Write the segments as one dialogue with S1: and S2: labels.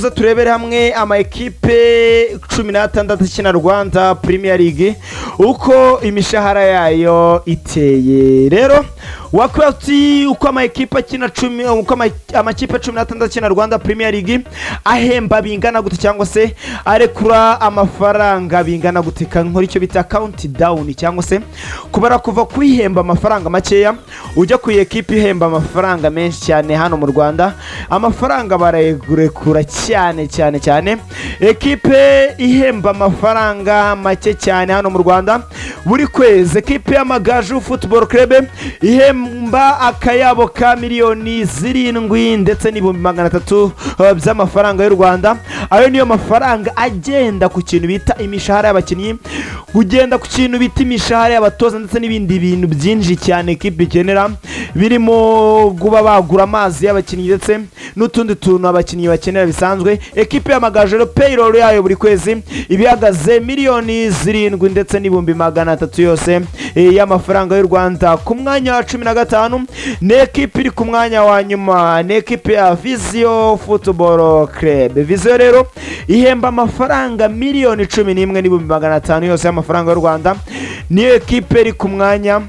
S1: Tuze turebere hamwe ama ekipe 16 akina Rwanda Premier League, uko imishahara yayo iteye. Rero wakwibaza uti uko ama ekipe akina cumi, uko amakipe 16 akina Rwanda Premier League ahemba bingana gute, cyangwa se arekura amafaranga bingana gute? Nkora icyo bita countdown, cyangwa se kubara kuva kwihemba amafaranga makeya ujya ku ekipe ihemba amafaranga menshi cyane hano mu Rwanda. Amafaranga barayarekura cyane cyane cyane. Ekipe ihemba amafaranga make cyane hano mu Rwanda buri kwezi, ekipe y'Amagaju Football Club, ihemba akayabo ka 7,300,000 by'amafaranga y'u Rwanda. Ayo niyo mafaranga agenda ku kintu bita imishahara y'abakinnyi, kugenda ku kintu bita imishahara y'abatoza, ndetse n'ibindi bintu byinshi cyane ekipe ikenera, birimo kuba bagura amazi y'abakinnyi ndetse n'utundi tuntu abakinnyi bakenera bisanzwe. Ekipe y'Amagaju rero, payroll yayo buri kwezi iba ihagaze 7,300,000 yose y'amafaranga y'u Rwanda. Ku mwanya wa 15 ni ekipe iri ku mwanya wa nyuma, ni ekipe ya Vision Football Club. Vision rero ihemba amafaranga 11,500,000 yose y'amafaranga y'u Rwanda. Niyo ekipe iri ku mwanya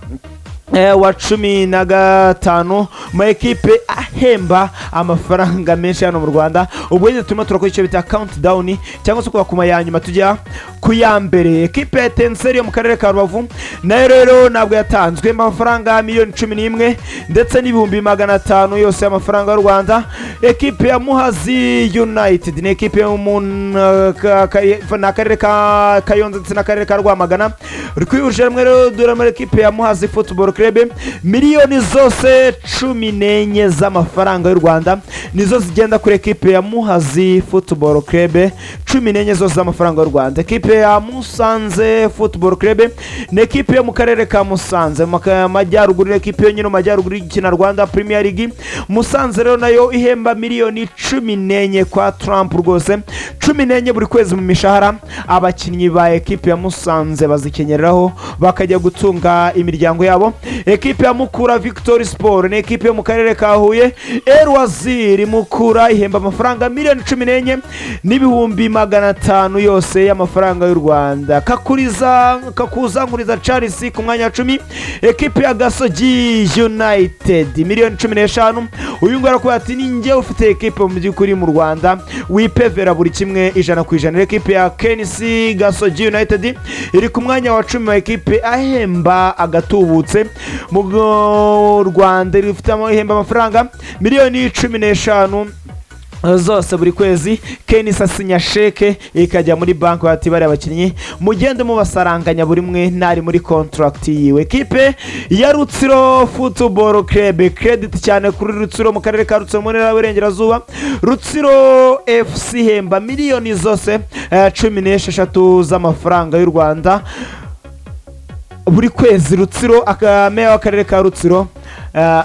S1: wa 15 mu ekipe ahemba amafaranga menshi hano mu Rwanda. Ubwo nyine turimo turakora icyo bita countdown, cyangwa se kuva ku ya nyuma tujya ku ya mbere. Ekipe ya Etincelles yo mu karere ka Rubavu nayo rero ntabwo yatanzwe, amafaranga 11,500,000 yose y'amafaranga y'u Rwanda. Ekipe ya Muhazi United ni ekipe yo mu ni akarere ka Kayonza ndetse n'akarere ka Rwamagana kwihuje hamwe. Rero dore muri ekipe ya Muhazi Football Club, miliyoni zose 14 z'amafaranga y'u Rwanda nizo zigenda kuri ekipe ya Muhazi Football Club, 14 zose z'amafaranga y'u Rwanda. Ekipe ya Musanze Football Club ni ekipe yo mu karere ka Musanze mu majyaruguru, ni ekipe yo nyine mu majyaruguru y'ikina Rwanda Premier League. Musanze rero nayo ihemba miliyoni 14 kwa Trump rwose, 14 buri kwezi mu mishahara. Abakinnyi ba ekipe ya Musanze bazikenyereraho bakajya gutunga imiryango yabo. Ekipe ya Mukura Victory Sport ni ekipe yo mu karere ka Huye. Erwaziri Mukura ihemba amafaranga 14,500,000 yose y'amafaranga y'u Rwanda. Kakuriza Kakuza Nkuriza Charles ku mwanya wa 10, ekipe ya Gasogi United, miliyoni 15. Uyu nguyu arakubwira ati: "Ni njye ufite ekipe mu by'ukuri mu Rwanda, wipevera buri kimwe 100%." Ekipe ya KNC Gasogi United iri ku mwanya wa 10 wa ekipe ahemba agatubutse mu Rwanda, ifite ihemba amafaranga miliyoni 15 zose buri kwezi. KNC asinya sheke ikajya muri banki, bati: "Bariya abakinnyi mugende mubasaranganya buri mwe ntari muri contract yiwe." Ekipe ya Rutsiro Football Club, credit cyane kuri Rutsiro mu karere ka Rutsiro mu ntara y'Iburengerazuba. Rutsiro FC ihemba miliyoni zose 16 z'amafaranga y'u Rwanda buri kwezi. Rutsiro, meya w'akarere ka Rutsiro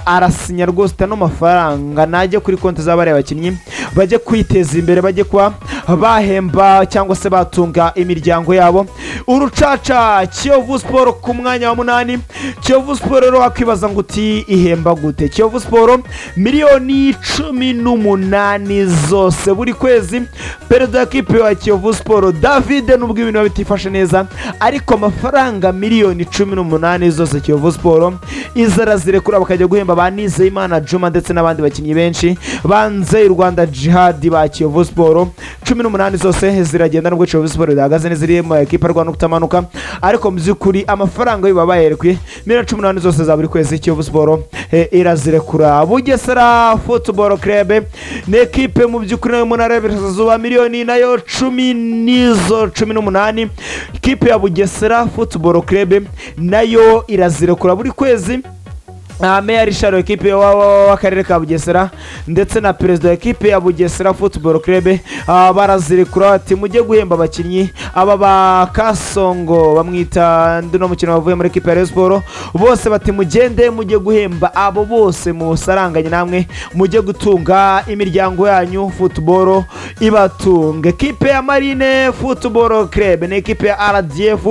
S1: arasinya rwose, ano mafaranga najye kuri konti z'abariya bakinnyi, bajye kwiteza imbere, bajye kuba bahemba cyangwa se batunga imiryango yabo. Urucaca Kiyovu Sport ku mwanya wa 8. Kiyovu Sport rero wakwibaza ngo uti ihemba gute? Kiyovu Sport 18,000,000 zose buri kwezi. Perezida wa kipe wa Kiyovu Sport David, nubwo ibintu biba bitifashe neza, ariko amafaranga 18,000,000 zose Kiyovu Sport iza arazirekura, bakajya guhemba ba Nizeyimana Juma ndetse n'abandi bakinnyi benshi banze u Rwanda Jihad ba Kiyovu Sport. 18 zose ziragenda, nubwo Kiyovu Sport idahagaze neza, iri mu ekipa arwana kutamanuka, ariko mu by'ukuri amafaranga yo baba bayerekuye. 18,000,000 zose za buri kwezi Kiyovu Sport irazirekura. Bugesera Football Club ni ekipe mu by'ukuri nayo mu ntara y'Iburasirazuba, miliyoni nayo cumi n'izo 18. Ikipe ya Bugesera Football Club nayo irazirekura buri kwezi. Meya Richard wa ekipe w'akarere ka Bugesera ndetse na perezida wa ekipe ya Bugesera Football Club barazirekura, ati: "Mujye guhemba abakinnyi aba ba Kasongo," bamwita ndi no mukino wavuye muri ekipe ya Rayon Sport. Bose bati: "Mugende mujye guhemba abo bose musaranganye, namwe mujye gutunga imiryango yanyu, football ibatunga." Ekipe ya Marine Football Club ni ekipe ya RDF,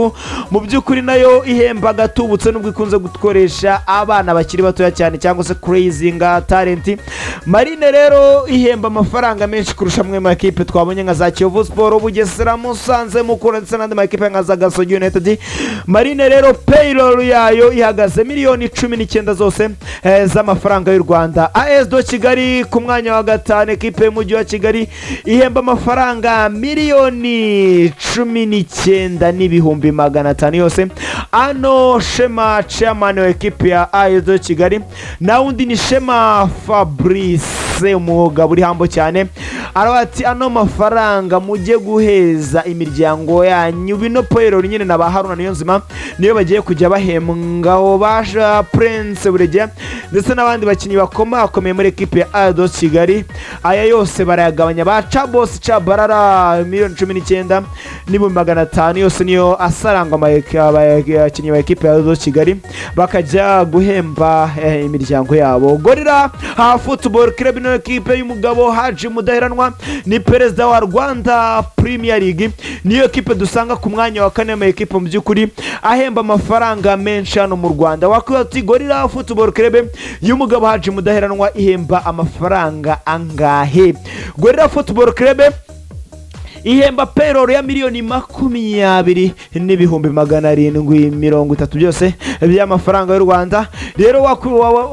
S1: mu by'ukuri nayo ihemba agatubutse nubwo ikunze gukoresha abana bakiri. bakiri batoya cyane cyangwa se kureyizinga talent. Marine rero ihemba amafaranga menshi kurusha amwe mu makipe twabonye nka za Kiyovu Sport, Bugesera, Musanze, Mukura ndetse n'andi makipe nka za Gasogi United. Marine rero payroll yayo ihagaze miliyoni 19 zose z'amafaranga y'u Rwanda. AS de Kigali ku mwanya wa gatanu, ekipe y'umujyi wa Kigali ihemba amafaranga 19,500,000 yose. Ano Shema, chairman wa ekipe ya AS de Kigali na undi ni Shema Fabrice, umugabo uri humble cyane, aravuga ati: "Ano mafaranga mujye guheza imiryango yanyu." Bino payroll nyine na ba Haruna Niyonzima niyo bagiye kujya bahembwaho, baja Prince Buregeya ndetse n'abandi bakinnyi bakomakomeye muri ekipe ya AS de Kigali. Aya yose barayagabanya, ba Cabos Cabarara, 19,500,000 yose niyo asarangwa abakinnyi ba ekipe ya AS de Kigali bakajya guhemba imiryango yabo. Gorilla Football Club niyo ekipe y'umugabo Haji Mudaheranwa, ni perezida wa Rwanda Premier League. Niyo ekipe dusanga ku mwanya wa kane mu ekipe mu by'ukuri ahemba amafaranga menshi hano mu Rwanda. Wakwibaza uti: "Gorilla Football Club y'umugabo Haji Mudaheranwa ihemba amafaranga angahe?" Gorilla Football Club ihemba payroll ya 20,730,000 byose by'amafaranga y'u Rwanda. Rero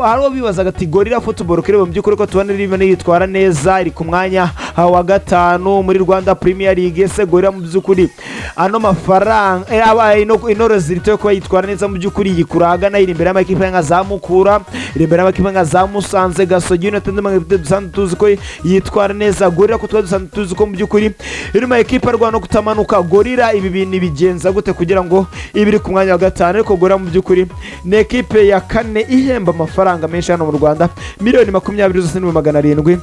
S1: hari bibazaga ati: "Gorilla Football Club mu by'ukuri ko tubona irimo yitwara neza, iri ku mwanya wa gatanu muri Rwanda Premier League, ese Gorilla mu by'ukuri ano mafaranga ino résultat yo kuba yitwara neza mu by'ukuri yikura ahagana iri imbere y'amakipe nka za Mukura, iri imbere y'amakipe nka za Musanze, Gasogi United, n'amakipe dusanzwe tuzi ko yitwara neza? Gorilla ko twari dusanzwe tuzi ko mu by'ukuri iri mu ekipe arwana no kutamanuka, Gorilla ibi bintu ibigenza gute kugira ngo ibe iri ku mwanya wa gatanu?" Ariko Gorilla mu by'ukuri ni ekipe ya kane ihemba amafaranga menshi hano mu Rwanda, 20,700,000 zose.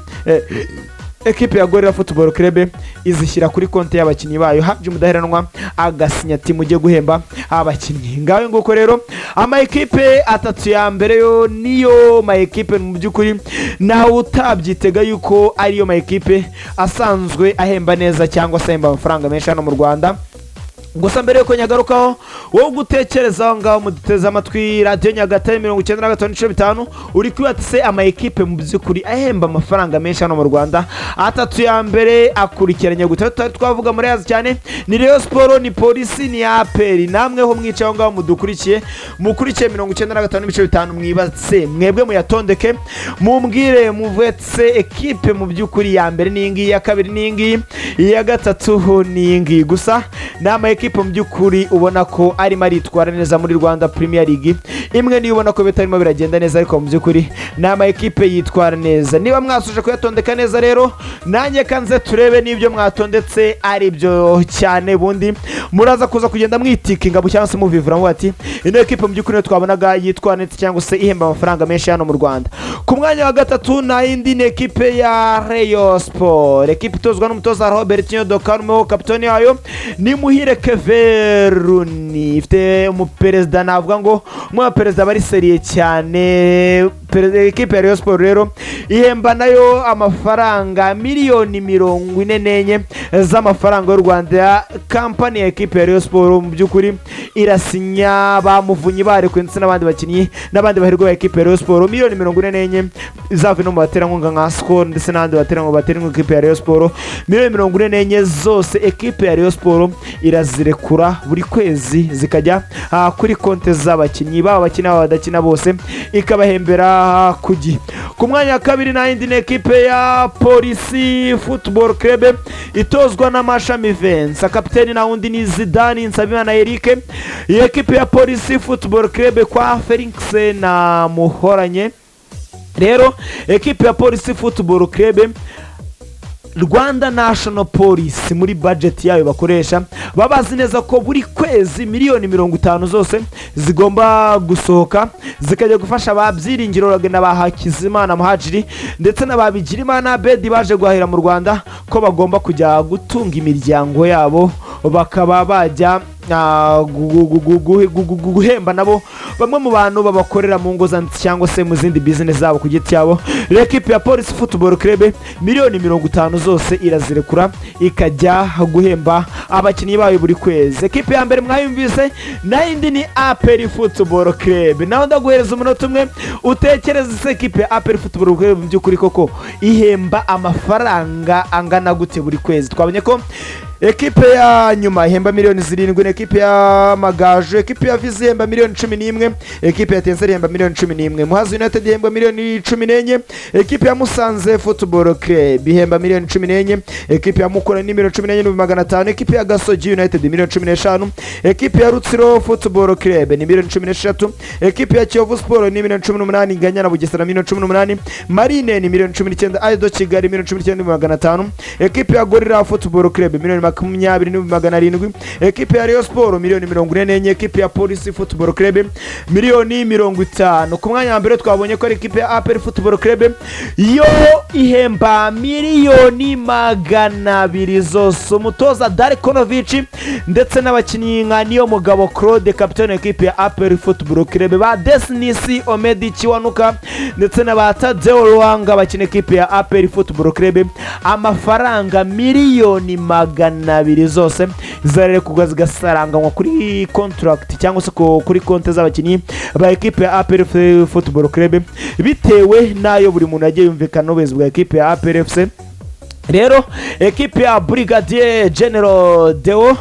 S1: Ekipe ya Gorilla Football Club izishyira kuri konti y'abakinnyi bayo. Haji Mudaheranwa agasinya ati: "Mujye guhemba abakinnyi." Ngaho nguko rero, ama ekipe atatu ya mbere yo niyo ma ekipe mu by'ukuri nawe utabyitega yuko ariyo ma ekipe asanzwe ahemba neza cyangwa se ahemba amafaranga menshi hano mu Rwanda. Gusa mbere yuko nyagarukaho, wowe gutekereza aho ngaho muduteze amatwi Radiyo Nyagatare 95.5, uri kwibaza se ama ekipe mu by'ukuri ahemba amafaranga menshi hano mu Rwanda atatu ya mbere akurikiranye gute? Tutari twavuga muri yazi cyane, ni Rayon Sport, ni Polisi, ni APR. Namwe ho mwicaye aho ngaho mudukurikiye, mukurikiye 95.5, mwibatse mwebwe muyatondeke, mumbwire muvetse ekipe mu by'ukuri ya mbere ni iyi ngiyi, iya kabiri ni iyi ngiyi, iya gatatu ni iyi ngiyi. Gusa ni ama ekipe mu by'ukuri ubona ko arimo aritwara neza muri Rwanda Premier League. Imwe niyo ubona ko bitarimo biragenda neza, ariko mu by'ukuri ni ama ekipe yitwara neza. Niba mwasoje kuyatondeka neza rero, nanjye kanze turebe n'ibyo mwatondetse ari byo cyane. Bundi muraza kuza kugenda mwitikinga cyangwa se muvivura muvuga ati: "Ino ekipe mu by'ukuri niyo twabonaga yitwara neza cyangwa se ihemba amafaranga menshi hano mu Rwanda." Ku mwanya wa gatatu nta yindi, ni ekipe ya Rayon Sport, ekipe itozwa n'umutoza Robertinho do Carmo, kapitoni yayo ni Muhire Kevin Rooney. Ifite umuperezida, navuga ngo umwe wa perezida bari sérieux cyane. Perezida ekipe ya Rayon Sport rero ihemba nayo amafaranga 44,000,000 z'amafaranga y'u Rwanda. Kampani ya ekipe ya Rayon Sport mu by'ukuri irasinya ba Muvunyi barekuwe ndetse n'abandi bakinnyi n'abandi baherwa ba ekipe ya Rayon Sport. 44,000,000 zavuye no mu baterankunga nka Skol ndetse n'abandi baterankunga batera inkunga ekipe ya Rayon Sport. 44,000,000 zose ekipe ya Rayon Sport irazirekura buri kwezi zikajya kuri konti z'abakinnyi, baba abakina baba badakina bose, ikabahembera ku gihe. Ku mwanya wa kabiri nta yindi, ni ekipe ya Polisi Football Club itozwa na Mashami Vincent, kapiteni nta wundi ni Zidane Nsabimana Eric. Iyi ekipe ya Polisi Football Club kwa Felix na Muhoranye rero, ekipe ya Polisi Football Club, Rwanda National Police muri budget yayo bakoresha baba bazi neza ko buri kwezi 50,000,000 zose zigomba gusohoka zikajya gufasha ba Byiringiro na ba Hakizimana Muhajiri ndetse na ba Bigirimana Bedi baje guhahira mu Rwanda, ko bagomba kujya gutunga imiryango yabo. bakaba bajya guhemba nabo bamwe mu bantu babakorera mu ngo cyangwa se mu zindi bizinesi zabo ku giti cyabo. Rero ekipe ya Police Football Club miliyoni 50 zose irazirekura, ikajya guhemba abakinnyi bayo buri kwezi. Ekipe ya mbere mwayumvise, nayo indi ni APR Football Club. Nawe ndaguhereza umunota umwe utekereze: se ekipe ya APR Football Club mu by'ukuri koko ihemba amafaranga angana gute buri kwezi? Twabonye ko ekipe ya nyuma ihemba miliyoni 7 ni ekipe ya Magaju. Ekipe ya Vision ihemba miliyoni 11, ekipe ya Etincelles ihemba miliyoni 11, Muhazi United ihemba miliyoni 14, ekipe ya Musanze Football Club ihemba miliyoni 14, ekipe ya Mukura ni miliyoni 14,500,000, ekipe ya Gasogi United miliyoni 15, ekipe ya Rutsiro Football Club ni miliyoni 13, ekipe ya Kiyovu Sport ni miliyoni 18, inganya na Bugesera miliyoni 18, Marine ni miliyoni 19, AS de Kigali miliyoni 19,500,000, ekipe ya Gorilla Football Club miliyoni 20,700,000, ekipe ya Rayon Sport miliyoni 44, ekipe ya Police Football Club miliyoni 50. Ku mwanya wa mbere twabonye ko ari ekipe ya APR Football Club, yo ihemba miliyoni 200 zose. Umutoza Darko Novic ndetse n'abakinnyi nka Niyomugabo Claude, kapitene ekipe ya APR Football Club, ba Denis Omedi Kiwanuka ndetse na ba Tadeo Lwanga bakina ekipe ya APR Football Club, amafaranga miliyoni 200 zose zarekurwa zigasaranganywa kuri contract cyangwa se kuri konti z'abakinnyi ba ekipe ya APR Football Club, bitewe n'ayo buri muntu yagiye yumvikana n'ubuyobozi bwa ekipe ya APR FC. Rero ekipe ya Brigadier General Deo,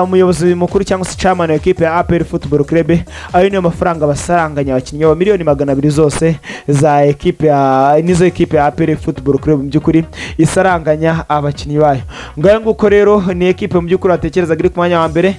S1: umuyobozi mukuru cyangwa se chairman wa ekipe ya APR Football Club, ayo niyo mafaranga basaranganya abakinnyi ba miliyoni 200 zose za ekipe ya nizo ekipe ya APR Football Club mu by'ukuri isaranganya abakinnyi bayo. Ngayo nguko rero, ni ekipe mu by'ukuri watekerezaga iri ku mwanya wa mbere,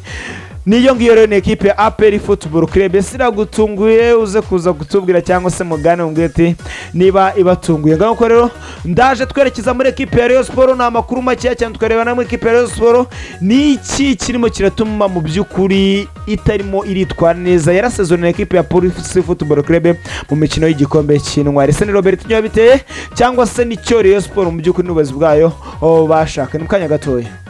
S1: niyo ngiyo rero, ni ekipe ya APR Football Club. Siragutunguye? Uze kuza kutubwira cyangwa se mugane mubwire ati niba ibatunguye. Ngaho ko rero ndaje twerekeza muri ekipe ya Rayon Sport. Ni amakuru makeya cyane, tukareba na muri ekipe ya Rayon Sport ni iki kirimo kiratuma mu by'ukuri itarimo iritwara neza. Yarasezeranye ekipe ya Police Football Club mu mikino y'igikombe cy'Intwari. Ese ni Robertinho yabiteye cyangwa se nicyo Rayon Sport mu by'ukuri n'ubuyobozi bwayo, oh, bashaka? Ni mu kanya gatoya.